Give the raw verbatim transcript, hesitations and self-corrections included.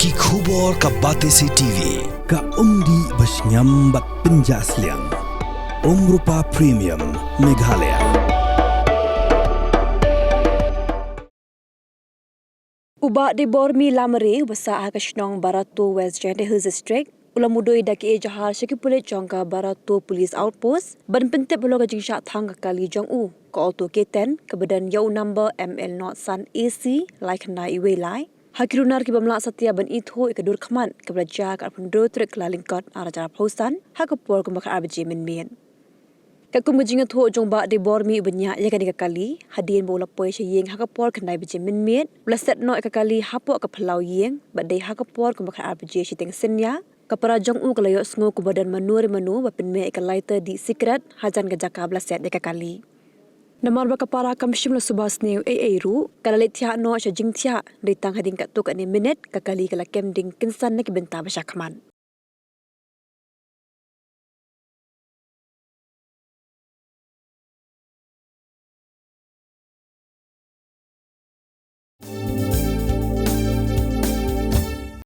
Ki khubor ka Batesi T V, ka umdih ba shngiam bad pynjah sliang. Umrupa Premium, Meghalaya. U Bah Debormi Lamare, uba sah ha ka shnong Barato, West Jaintia Hills District, u la mudui da ki ejahar sha ki pulit jong ka Barato Police Outpost ban pyntip halor ka jingshah thang ka kali jong u, ka Alto K ten, kaba don ïa u number M L not san A C lai khyndai wei lai, ha ki runar ki bym lah satia ban ithuh ïa ka dur khmat kaba la jia ha ka arphew hynriew tarik Kyllalyngkot arhajar arphew san, ha ka por kumba khatar baje mynmiet. Katkum ka jingïathuh jong Bah Debormi uba ñiah ïa kane ka kali, hadien ba u la poi sha ïing ha ka por khyndai baje mynmiet, u la set noh ïa ka kali hapoh ka phyllaw ïing, bad dei ha ka por kumba khatar baje shiteng synñia, ka para jong u ka la ïohsngew kumba don mano re mano ba pynmih ïa ka lighter dih sikret hajan ka jaka ba la set ïa ka kali. Namar ba ka para kam shym la suba sniew ei ei ruh, ka la leit thiah noh sha jingthiah, dei tang hadien katto katne minit ka kali ka la kem ding kynsan na ki bynta ba shakhmat.